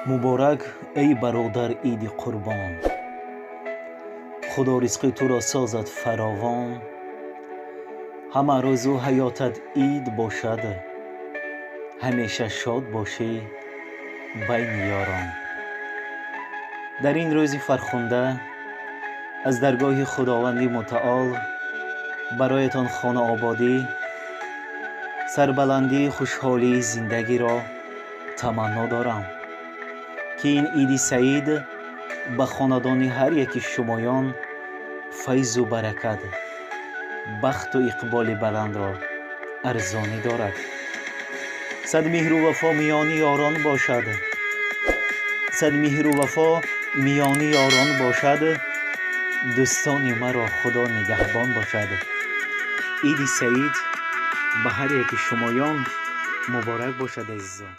Муборак, эй бародар, Иди Қурбон. Худо ризқи туро созад фаровон. Ҳама рӯзу ҳаётат ид бошад, ҳамеша шод бошӣ байни ёрон. Дар ин рӯзи фархунда аз даргоҳи Худованди Мутаол бароятон хонаободӣ, сарбаландии, хушҳолии зиндагиро таманно дорам, ки ин Иди Саид ба хонадони ҳар яки шумоён файзу баракат, бахту иқболи баландро арзонӣ дорад. Сад меҳру вафо миёни ёрон бошад, сад меҳру вафо миёни ёрон бошад. Дӯстони маро Худо нигаҳбон бошад. Иди Саид ба ҳар яки шумоён муборак бошад, азизон.